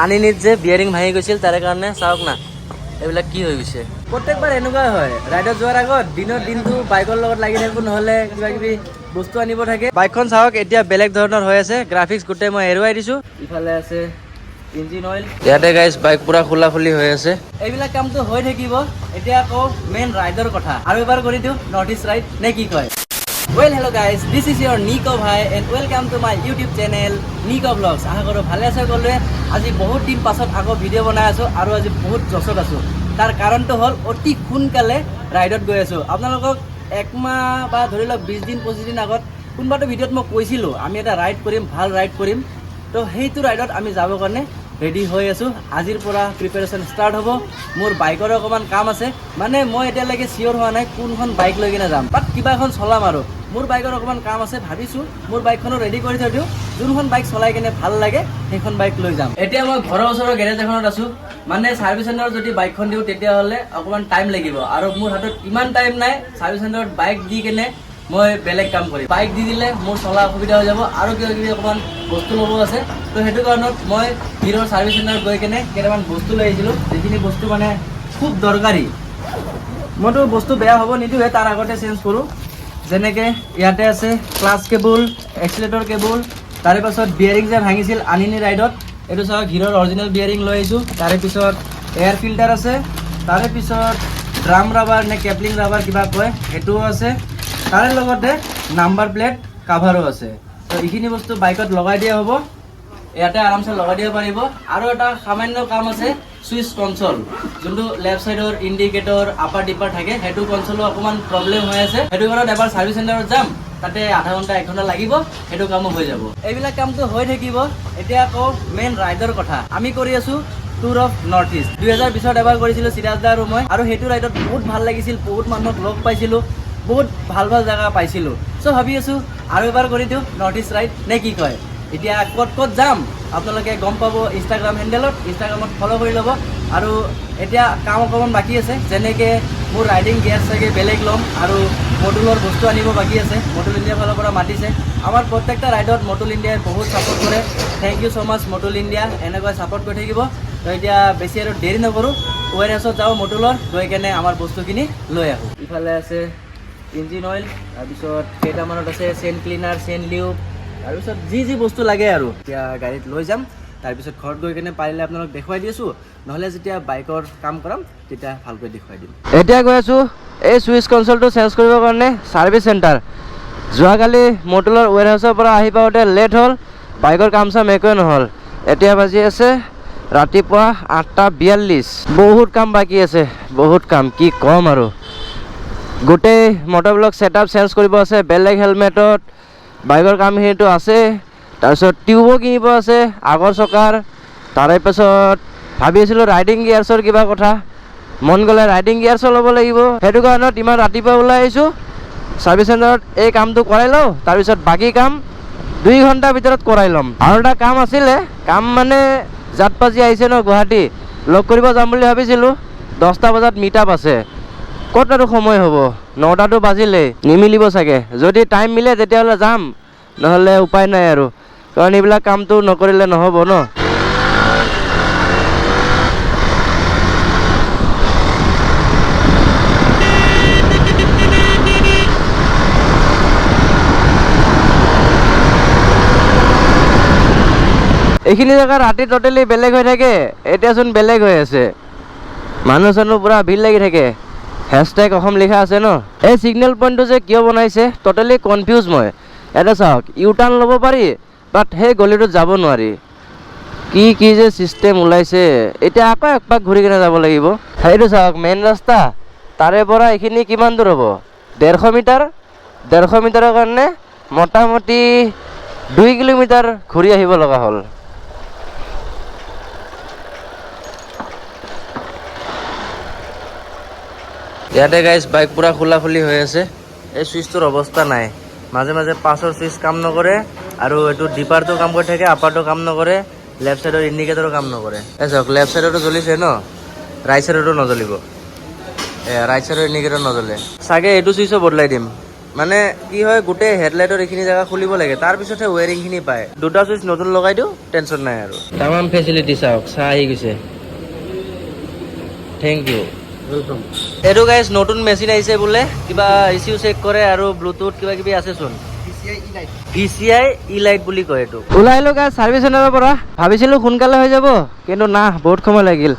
আনিনিত যে বিয়াৰিং ভাঙি গৈছিল, তাৰে কাৰণে চাওক না এইবিলাক কি হৈ গৈছে। প্ৰত্যেকবাৰ এনেকুৱাই হয়, ৰাইডত যোৱাৰ আগত দিনৰ দিনটো বাইকৰ লগত লাগি থাকোঁ, নহ'লে কিবা কিবি বস্তু আনিব থাকে। বাইকখন চাওক এতিয়া বেলেগ ধৰণৰ হৈ আছে, গ্ৰাফিক্স গোটেই মই এৰুৱাই দিছোঁ। ইফালে আছে ইঞ্জিন অইল। ইয়াতে গাইজ বাইক পুৰা খোলা খুলি হৈ আছে। এইবিলাক কামটো হৈ থাকিব। এতিয়া আকৌ মেইন ৰাইডৰ কথা আৰু এবাৰ কৰি দিওঁ, নৰ্থ ইষ্ট ৰাইড নে কি কয়। Well, hello guys, this is your Nico Bhai and welcome to my YouTube channel Nico Vlogs. আশা কৰোঁ ভালে আছে সকলোৱে। আজি বহুত দিন পাছত আকৌ ভিডিঅ' বনাই আছোঁ আৰু আজি বহুত জছত আছোঁ। তাৰ কাৰণটো হ'ল অতি সোনকালে ৰাইডত গৈ আছোঁ। আপোনালোকক একমাহ বা ধৰি লওক 20 দিন 25 দিন আগত কোনোবাটো ভিডিঅ'ত মই কৈছিলোঁ, আমি এটা ৰাইড কৰিম, ভাল ৰাইড কৰিম। তো সেইটো ৰাইডত আমি যাবৰ কাৰণে ৰেডি হৈ আছোঁ। আজিৰ পৰা প্ৰিপেৰেশ্যন ষ্টাৰ্ট হ'ব। মোৰ বাইকৰো অকণমান কাম আছে, মানে মই এতিয়ালৈকে চিয়'ৰ হোৱা নাই কোনখন বাইক লৈ কিনে যাম, বাট কিবা এখন চলাম। আৰু মোৰ বাইকৰ অকণমান কাম আছে, ভাবিছোঁ মোৰ বাইকখনো ৰেডি কৰি থৈ দিওঁ। যোনখন বাইক চলাই কিনে ভাল লাগে সেইখন বাইক লৈ যাম। এতিয়া মই ঘৰৰ ওচৰৰ গেৰেজ এখনত আছোঁ। মানে ছাৰ্ভিচ চেণ্টাৰত যদি বাইকখন দিওঁ, তেতিয়াহ'লে অকণমান টাইম লাগিব আৰু মোৰ হাতত ইমান টাইম নাই। ছাৰ্ভিচ চেণ্টাৰত বাইক দি কেনে মই বেলেগ কাম কৰিম, বাইক দি দিলে মোৰ চলা অসুবিধা হৈ যাব আৰু কিবা কিবি অকণমান বস্তু ল'ব আছে। তো সেইটো কাৰণত মই হিৰ'ৰ ছাৰ্ভিচ চেণ্টাৰত গৈ কেনে কেইটামান বস্তু লৈ আহিছিলোঁ, যিখিনি বস্তু মানে খুব দৰকাৰী। মইতো বস্তু বেয়া হ'ব নিদিওঁৱে, তাৰ আগতে চেঞ্জ কৰোঁ। যেনেকৈ ইয়াতে আছে ক্লাচ কেবুল, এক্সিলেটৰ কেবুল, তাৰে পাছত বিয়াৰিং যে ভাঙিছিল আনিনি ৰাইডত, এইটো চাওক, হিৰ'ৰ অৰিজিনেল বিয়াৰিং লৈ আহিছোঁ। তাৰে পিছত এয়াৰ ফিল্টাৰ আছে, তাৰে পিছত ড্ৰাম ৰাবাৰ নে কেপলিং ৰাবাৰ কিবা কয়, সেইটোও আছে। তাৰে লগতে নাম্বাৰ প্লেট কাভাৰো আছে। তো এইখিনি বস্তু বাইকত লগাই দিয়া হ'ব, ইয়াতে আৰামছে লগাই দিব পাৰিব। আৰু এটা সামান্য কাম আছে, চুইচ কনচল, যোনটো লেফ্ট চাইডৰ ইণ্ডিকেটৰ আপাৰ ডিপাৰ থাকে, সেইটো কনচলো অকণমান প্ৰব্লেম হৈ আছে। সেইটো কাৰণত এবাৰ ছাৰ্ভিচ চেণ্টাৰত যাম, তাতে আধা ঘণ্টা এক ঘণ্টা লাগিব, সেইটো কামো হৈ যাব। এইবিলাক কামটো হৈ থাকিব। এতিয়া আকৌ মেইন ৰাইডৰ কথা। আমি কৰি আছোঁ টুৰ অফ নৰ্থ ইষ্ট। 2020ত এবাৰ কৰিছিলোঁ চিৰাজ দা আৰু মই, আৰু সেইটো ৰাইডত বহুত ভাল লাগিছিল, বহুত মানুহক লগ পাইছিলোঁ, বহুত ভাল ভাল জেগা পাইছিলোঁ। চ' ভাবি আছোঁ আৰু এবাৰ কৰি দিওঁ নৰ্থ ইষ্ট ৰাইড নে কি কয়। এতিয়া ক'ত ক'ত যাম আপোনালোকে গম পাব ইনষ্টাগ্ৰাম হেণ্ডেলত, ইনষ্টাগ্ৰামত ফ'ল' কৰি ল'ব। আৰু এতিয়া কাম অকণমান বাকী আছে, যেনেকৈ মোৰ ৰাইডিং গিয়াৰ চাগে বেলেগ ল'ম আৰু মটুলৰ বস্তু আনিব বাকী আছে। মটুল ইণ্ডিয়াৰ ফালৰ পৰা মাতিছে। আমাৰ প্ৰত্যেকটা ৰাইডত মটুল ইণ্ডিয়াই বহুত ছাপোৰ্ট কৰে। Thank you so much Motul India, এনেকৈ ছাপোৰ্ট কৰি থাকিব। তো এতিয়া বেছি আৰু দেৰি নকৰোঁ, ৱেৰ হাউচত যাওঁ মটুলৰ, গৈ কেনে আমাৰ বস্তুখিনি লৈ আহোঁ। ইফালে আছে ইঞ্জিন অইল, তাৰপিছত কেইটামানত আছে চেইন ক্লিনাৰ, চেইন লিউব, তাৰপিছত যি যি বস্তু লাগে। আৰু এতিয়া গাড়ীত লৈ যাম, তাৰপিছত ঘৰত গৈ কেনে পাৰিলে আপোনালোক দেখুৱাই দি আছোঁ, নহ'লে যেতিয়া বাইকৰ কাম কৰাম তেতিয়া ভালকৈ দেখুৱাই দিম। এতিয়া গৈ আছোঁ এই চুইচ কনচলটো চেঞ্জ কৰিবৰ কাৰণে ছাৰ্ভিচ চেণ্টাৰ। যোৱাকালি মটুলৰ ৱেৰ হাউচৰ পৰা আহি পাওঁতে লেট হ'ল, বাইকৰ কাম চাম একোৱে নহ'ল। এতিয়া বাজি আছে ৰাতিপুৱা 8:42। বহুত কাম বাকী আছে, বহুত কাম, কি ক'ম আৰু। গোটেই মটৰব্লক ছেট আপ চেঞ্জ কৰিব আছে, বেলেগ হেলমেটত বাইকৰ কামখিনিতো আছে, তাৰপিছত টিউবো কিনিব আছে আগৰ চকাৰ। তাৰে পাছত ভাবি আছিলোঁ ৰাইডিং গিয়াৰ্ছৰ কিবা কথা, মন গ'লে ৰাইডিং গিয়াৰ্ছো ল'ব লাগিব। সেইটো কাৰণত ইমান ৰাতিপুৱা ওলাই আহিছোঁ। ছাৰ্ভিচ চেণ্টাৰত এই কামটো কৰাই লওঁ, তাৰপিছত বাকী কাম 2 ঘণ্টাৰ ভিতৰত কৰাই ল'ম। আৰু এটা কাম আছিলে, কাম মানে জাত পাজি আহিছে ন গুৱাহাটী, লগ কৰিব যাম বুলি ভাবিছিলোঁ। 10টা বজাত মিট আপ আছে, ক'ত আৰু সময় হ'ব? 9টাটো বাজিলেই, নিমিলিব চাগে। যদি টাইম মিলে তেতিয়াহ'লে যাম, নহ'লে উপায় নাই আৰু, কাৰণ এইবিলাক কামটো নকৰিলে নহ'ব ন। এইখিনি জেগা ৰাতি ট'টেলি বেলেগ হৈ থাকে, এতিয়াচোন বেলেগ হৈ আছে। মানুহ চানুহ পূৰা ভিৰ লাগি থাকে। হেছটেগ অসম লিখা আছে ন। এই ছিগনেল পইণ্টটো যে কিয় বনাইছে, ট'টেলি কনফিউজ মই। এটা চাওক, ইউ টাৰ্ণ ল'ব পাৰি, বাট সেই গলিটোত যাব নোৱাৰি। কি কি যে চিষ্টেম ওলাইছে! এতিয়া আকৌ একপাক ঘূৰি কিনে যাব লাগিব। সেইটো চাওক, মেইন ৰাস্তা, তাৰে পৰা এইখিনি কিমান দূৰ হ'ব? 150 মিটাৰ। 150 মিটাৰৰ কাৰণে মোটামুটি 2 কিলোমিটাৰ ঘূৰি আহিব লগা হ'ল। ইয়াতে গাইজ বাইক পূৰা খোলা খুলি হৈ আছে। এই চুইচটোৰ অৱস্থা নাই, মাজে মাজে পাছৰ চুইচ কাম নকৰে আৰু এইটো ডিপাৰটো কাম কৰি থাকে, আপাৰটো কাম নকৰে, লেফ্ট চাইডৰ ইণ্ডিকেটৰো কাম নকৰে। এই চাওক, লেফ্ট চাইডতো জ্বলিছে ন, ৰাইট চাইডতো নজ্বলিব। এ ৰাইট চাইডৰ ইণ্ডিকেটৰ নজ্বলে চাগে। এইটো চুইচো বদলাই দিম। মানে কি হয়, গোটেই হেডলাইটৰ এইখিনি জেগা খুলিব লাগে, তাৰপিছতহে ৱেৰিংখিনি পায়। দুটা চুইচ নতুন লগাই দিওঁ, টেনশ্যন নাই। আৰু তামাম ফেচিলিটি চাওক, চাহ আহি গৈছে। Thank U. Welcome. এইটো গাইজ নতুন মেচিন আহিছে বোলে, কিবা ইচিউ চেক কৰে আৰু ব্লুটুথ কিবা কিবি আছেচোন। ভিচিআই ই লাইট বুলি কয় এইটো। ওলাই আহিলো গাইজ ছাৰ্ভিচ চেণ্টাৰৰ পৰা। ভাবিছিলোঁ সোনকালে হৈ যাব, কিন্তু না, বহুত সময় লাগিল।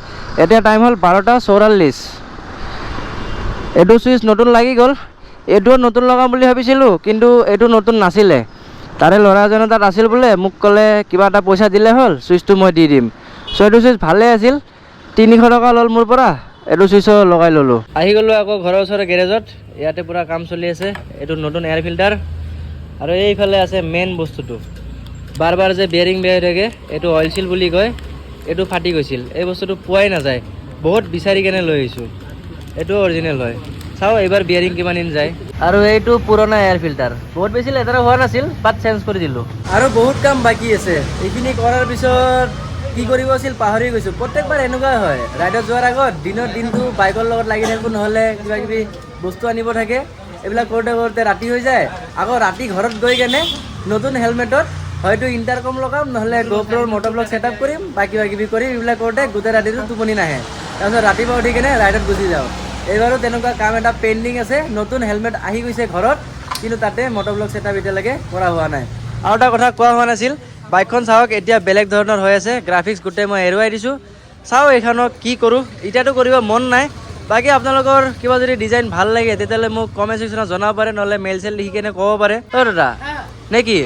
এতিয়া টাইম হ'ল 12টা 44। এইটো চুইচ নতুন লাগি গ'ল। এইটোও নতুন লগাম বুলি ভাবিছিলোঁ, কিন্তু এইটো নতুন নাছিলে। তাৰে ল'ৰা এজনৰ তাত আছিল বোলে। মোক ক'লে কিবা এটা পইচা দিলে হ'ল, চুইচটো মই দি দিম। চ' এইটো চুইচ ভালেই আছিল, 300 টকা ল'ল মোৰ পৰা। এইটো চুইচো লগাই ল'লোঁ। আহি গ'লোঁ আকৌ ঘৰৰ ওচৰৰ গেৰেজত। ইয়াতে পূৰা কাম চলি আছে। এইটো নতুন এয়াৰ ফিল্টাৰ আৰু এইফালে আছে মেইন বস্তুটো। বাৰ বাৰ যে বিয়াৰিং বেয়া হৈ থাকে, এইটো অইল চিল বুলি কয়। এইটো ফাটি গৈছিল। এই বস্তুটো পোৱাই নাযায়, বহুত বিচাৰি কেনে লৈ আহিছোঁ। এইটো অৰিজিনেল হয়। চাওঁ এইবাৰ বিয়াৰিং কিমান দিন যায়। আৰু এইটো পুৰণা এয়াৰ ফিল্টাৰ, বহুত বেছি লেতেৰা হোৱা নাছিল, বাট চেঞ্জ কৰি দিলোঁ। আৰু বহুত কাম বাকী আছে। এইখিনি কৰাৰ পিছত কি কৰিব আছিল পাহৰি গৈছোঁ। প্ৰত্যেকবাৰ এনেকুৱাই হয়, ৰাইডত যোৱাৰ আগত দিনৰ দিনটো বাইকৰ লগত লাগি থাকোঁ, নহ'লে কিবা কিবি বস্তু আনিব থাকে। এইবিলাক কৰোঁতে কৰোঁতে ৰাতি হৈ যায়। আকৌ ৰাতি ঘৰত গৈ কেনে নতুন হেলমেটত হয়তো ইণ্টাৰকম লগাম, নহ'লে গ'প্ৰ'ৰ মট'ব্লগ ছেট আপ কৰিম বা কিবা কিবি কৰিম। এইবিলাক কৰোঁতে গোটেই ৰাতিটো টোপনি নাহে। তাৰপিছত ৰাতিপুৱা উঠি কেনে ৰাইডত গুচি যাওঁ। এইবাৰো তেনেকুৱা কাম এটা পেণ্ডিং আছে। নতুন হেলমেট আহি গৈছে ঘৰত, কিন্তু তাতে মট'ব্লগ ছেট আপ এতিয়ালৈকে কৰা হোৱা নাই। আৰু এটা কথা কোৱা হোৱা নাছিল, বাইকখন চাওক, এতিয়া বেলেগ ধৰণৰ হৈ আছে। গ্ৰাফিক্স গোটেই মই এৰুৱাই দিছোঁ। চাওঁ এইখনক কি কৰোঁ। এতিয়াতো কৰিব মন নাই। বাকী আপোনালোকৰ কিবা যদি ডিজাইন ভাল লাগে, তেতিয়াহ'লে মোক কমেণ্ট ছেকশ্যনত জনাব পাৰে, নহ'লে মেইল চেল লিখি কেনে ক'ব পাৰে। অ' দাদা, নে কি?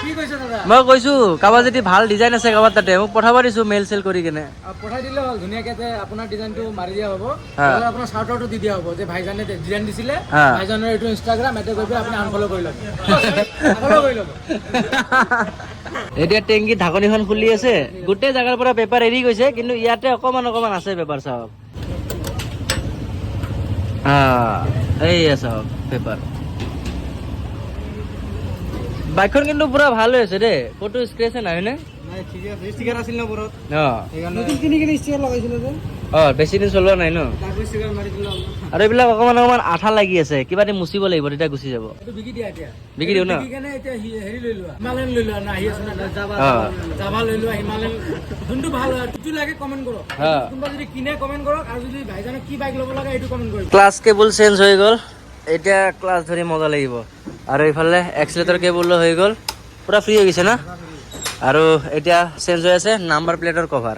কি কৈছে দাদা? মই কৈছোঁ, কাৰোবাৰ যদি ভাল ডিজাইন আছে কাৰোবাৰ তাতে, মোক পঠাব দিছোঁ মেইল চেল কৰি কেনে। পঠাই দিলে হ'ল, ধুনীয়াকে যে আপোনাৰ ডিজাইনটো মাৰি দিয়া হ'ব। হা। লগত আপোনাৰ চাৰ্ট আউটো দি দিয়া হ'ব যে ভাইজানে ডিজাইন দিছিলে। হা। ভাইজানৰ এইটো ইনষ্টাগ্ৰাম, ইয়াতে গৈ পেলাই আপুনি আনফল' কৰি ল'ব, ফ'ল' কৰি ল'ব। এতিয়া টেংকি ঢাকনিখন খুলি আছে। গোটেই জেগাৰ পৰা পেপাৰ এৰি গৈছে, কিন্তু ইয়াতে অকমান অকমান আছে পেপাৰ। চাওক, এইয়া চাওক পেপাৰ। বাইকখন কিন্তু পুৰা ভাল হৈ আছে দেই, ক'তো স্ক্ৰেচে নাই, হয়নে? নাই, ঠিকে আছে। ষ্টিকাৰ আছিল ন ওপৰত। অ। নতুন কিনি কিনি ষ্টিকাৰ লগাইছিলে যে। অ, বেছি দিন চলোৱা নাই ন। তাকো ষ্টিকাৰ মাৰি দিলে হ'ল। আৰু এইবিলাক অকমান অকমান আঠা লাগি আছে, কিবা দি মুচিব লাগিব, তেতিয়া গুচি যাব। এইটো বিকি দিয়া এতিয়া। বিকি দিওঁ ন? বিকি কেনে এতিয়া হেৰি লৈ লোৱা, হিমালয়ন লৈ লোৱা না। আহি আছে না জাভা। জাভা লৈ লোৱা, হিমালয়ন, যোনটো ভাল হয়। যিটো লাগে কমেণ্ট কৰক। কোনোবা যদি কিনে কমেণ্ট কৰক, আৰু যদি ভাইজানক কি বাইক ল'ব লাগে সেইটো কমেণ্ট কৰিব। ক্লাচ কেবুল চেঞ্জ হৈ গ'ল, এতিয়া ক্লাচ ধৰি মজা লাগিব। আৰু এইফালে এক্সিলেটৰ কেবুলো হৈ গ'ল, পূৰা ফ্ৰী হৈ গৈছে না। আৰু এতিয়া চেঞ্জ হৈ আছে নাম্বাৰ প্লেটৰ কভাৰ।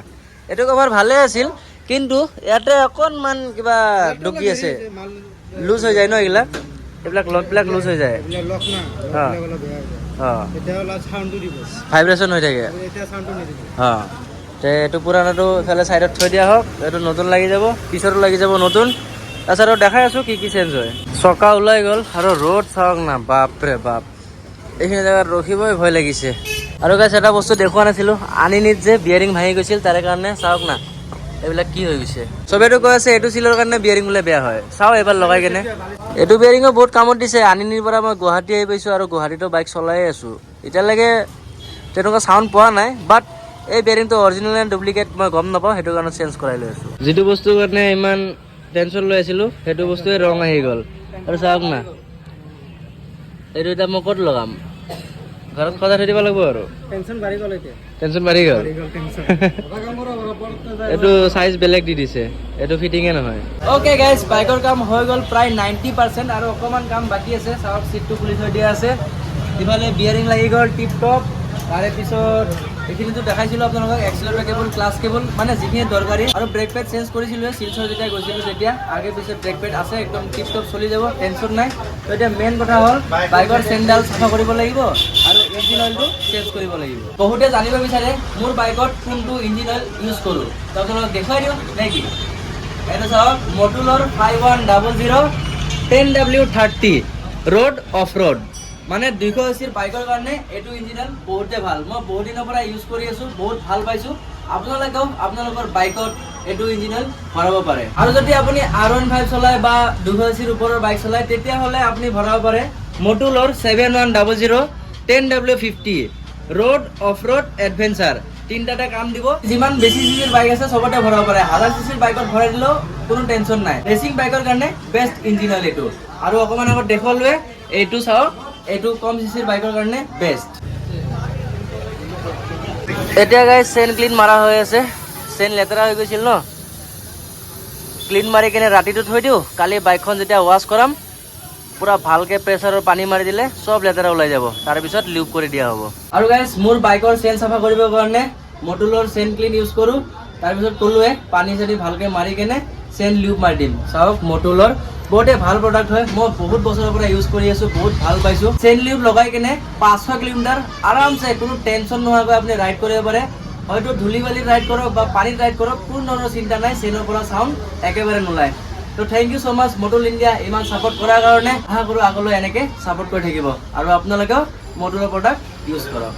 এইটো কভাৰ ভালে আছিল, কিন্তু ইয়াতে অকণমান কিবা ডুকি আছে, লুজ হৈ যায় ন এইবিলাক। এইবিলাক লকবিলাক লুজ হৈ যায়। লক না। অলপ বেয়া হৈ যায়। তেতিয়া অলপ চাউণ্ডটো দিব। ভাইব্ৰেশ্যন হৈ থাকে। এতিয়া চাউণ্ডটো নিদিব। অঁ, তে এইটো পুৰণাটো ইফালে ছাইডত থৈ দিয়া হওক। এইটো নতুন লাগি যাব, পিছতো লাগি যাব নতুন। তাৰপিছত আৰু দেখাই আছোঁ কি কি চেঞ্জ হয়। চকা ওলাই গ'ল। আৰু ৰ'দ চাওক না, বাপৰে বাপ, এইখিনি জেগাত ৰখিবই ভয় লাগিছে। আৰু গাইছ, এটা বস্তু দেখুওৱা নাছিলোঁ, আনিনিত যে বিয়াৰিং ভাঙি গৈছিল, তাৰে কাৰণে চাওক না এইবিলাক কি হৈ গৈছে। চবেতো কৈ আছে এইটো চিলৰ কাৰণে বিয়াৰিং বোলে বেয়া হয়। চাওঁ এইবাৰ লগাই কেনে। এইটো বিয়াৰিঙো বহুত কামত দিছে। আনিনিৰ পৰা মই গুৱাহাটী আহি পাইছোঁ আৰু গুৱাহাটীতো বাইক চলাই আছোঁ। এতিয়ালৈকে তেনেকুৱা চাউণ্ড পোৱা নাই। বাট এই বেৰিংটো অৰিজিনেল নে ডুপ্লিকেট মই গম নাপাওঁ, সেইটো কাৰণে চেঞ্জ কৰাই লৈ আছোঁ। যিটো বস্তুৰ কাৰণে ইমান টেনশ্যন লৈ আছিলোঁ, সেইটো বস্তুৱে ৰং আহি গ'ল। আৰু চাওক না, এইটো এতিয়া মই ক'ত লগাম? ঘৰত সজাই থৈ দিব লাগিব আৰু। টেনশ্যন বাঢ়ি গ'ল এতিয়া। টেনশ্যন বাঢ়ি গ'ল। বাঢ়ি গ'ল টেনশ্যন। এটা কাম কৰা, ওপৰত। এইটো চাইজ বেলেগ দি দিছে, এইটো ফিটিঙে নহয়। অ'কে গাইজ, বাইকৰ কাম হৈ গ'ল প্ৰায় 90%। আৰু অকণমান কাম বাকী আছে। চাওক, চিটটো খুলি থৈ দিয়া আছে। ইফালে বিয়াৰিং লাগি গ'ল টিপ টপ। তাৰে পিছত এইখিনিতো দেখাইছিলোঁ আপোনালোকক, এক্সিলেটৰ কেবুল, ক্লাচ কেবুল, মানে যিখিনি দৰকাৰী। আৰু ব্ৰেক পেড চেঞ্জ কৰিছিলোঁ শিলচৰ যেতিয়া গৈছিলোঁ তেতিয়া। আগে পিছে ব্ৰেক পেড আছে, একদম টিপ টপ চলি যাব, টেনশ্যন নাই। তো এতিয়া মেইন কথা হ'ল বাইকৰ চেইনডাল চাফা কৰিব লাগিব আৰু ইঞ্জিন অইলটো চেঞ্জ কৰিব লাগিব। বহুতে জানিব বিচাৰে মোৰ বাইকত কোনটো ইঞ্জিন অইল ইউজ কৰোঁ, তো আপোনালোকক দেখুৱাই দিওঁ নে কি? এইটো চাওক, মটুলৰ 5100 10W30 road off road. মানে 200 চিচিৰ বাইকৰ কাৰণে এইটো ইঞ্জিন অইল বহুতে ভাল। মই বহুত দিনৰ পৰা ইউজ কৰি আছোঁ, বহুত ভাল পাইছোঁ। আপোনালোকেও আপোনালোকৰ বাইকত এইটো ইঞ্জিন অইল ভৰাব পাৰে। আৰু যদি আপুনি আৰ 15 চলায় বা 200 চিচিৰ ওপৰৰ বাইক চলায়, তেতিয়াহ'লে আপুনি ভৰাব পাৰে মটুলৰ 7100 10W50 road off road adventure. তিনিটাতে কাম দিব। যিমান বেছি চিচিৰ বাইক আছে চবতে ভৰাব পাৰে। 1000 চিচিৰ বাইকত ভৰাই দিলেও কোনো টেনশ্যন নাই। ৰেচিং বাইকৰ কাৰণে বেষ্ট ইঞ্জিন অইল এইটো। আৰু অকণমান আগত দেখুৱালোৱে। এইটো চাওক, এইটো কম চিচিৰ বাইকৰ কাৰণে বেষ্ট। এতিয়া গাইজ, চেন ক্লিন মাৰা হৈ আছে। চেন লেতেৰা হৈ গৈছিল ন? ক্লিন মাৰি কেনে ৰাতিটো থৈ দিওঁ। কালি বাইকখন যেতিয়া ৱাছ কৰাম, পূৰা ভালকৈ প্ৰেছাৰৰ পানী মাৰি দিলে চব লেতেৰা ওলাই যাব। তাৰপিছত লিউব কৰি দিয়া হ'ব। আৰু গাইজ, মোৰ বাইকৰ চেন চাফা কৰিবৰ কাৰণে মটুলৰ চেন ক্লিন ইউজ কৰোঁ। তাৰপিছত ক'লোৱে, পানী চানী ভালকৈ মাৰি কেনে চেন লিউব মাৰি দিম। চাওক, মটুলৰ বহুতে ভাল প্ৰডাক্ট হয়। মই বহুত বছৰৰ পৰা ইউজ কৰি আছোঁ, বহুত ভাল পাইছোঁ। চেন লিউব লগাই কেনে 500 কিলোমিটাৰ আৰামছে কোনো টেনশ্যন নোহোৱাকৈ আপুনি ৰাইড কৰিব পাৰে। হয়তো ধূলি বালিত ৰাইড কৰক বা পানীত ৰাইড কৰক, কোনো ধৰণৰ চিন্তা নাই। চেনৰ পৰা চাউণ্ড একেবাৰে নোলায়। তো thank you so much Motul India, ইমান ছাপৰ্ট কৰাৰ কাৰণে। আশা কৰোঁ আগলৈ এনেকৈ ছাপৰ্ট কৰি থাকিব আৰু আপোনালোকেও মটুলৰ প্ৰডাক্ট ইউজ কৰক।